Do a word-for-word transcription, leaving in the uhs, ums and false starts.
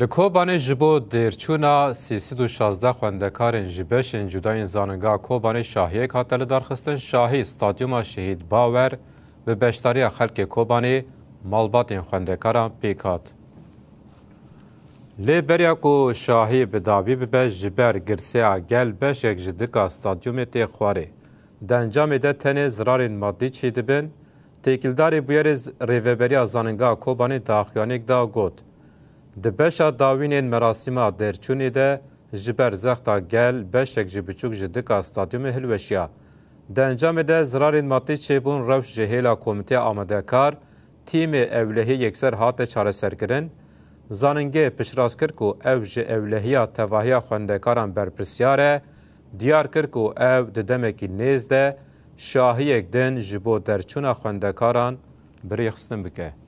Li Kobanê ji bo dêrçûna sê sed û şazdeh xwendekarên ji beşên cuda yên Zaningeha Kobanê şahiyek hate lidarxistin. Şahî Stadyuma Şehîd Bawer bi beşdariya xelkê Kobanê, malbatên xwendekaran pêk hat. Lê beriya ku şahî bi dawî bibe, ji ber girseya gel beşek ji dika stadyumê tê xwarê. Di encamê de tenê zirarên madî çêdibin. Têkildarê bûyerê z-, Rêveberiya Zaningeha Kobanê di axiyaniyek de got, di beşa dawîn ên merasîma dêrçûnê de ji ber zexta gel beşek ji biçûk ji dika stadyumê hilweşiya. Di encamê de zirarên madî çêbûn, rewş ji hêla Komîteya Amadekar, tîmê ewlehî yekser hate çareserkirin. Zanîngehê piştrast kir ku ew ji ewlehiya tevahiya xwendekaran berpirsiyar e, diyar kir ku ew di demekî nêz de şahiyek din ji bo derçûna xwendekaran bi rêxistin bike.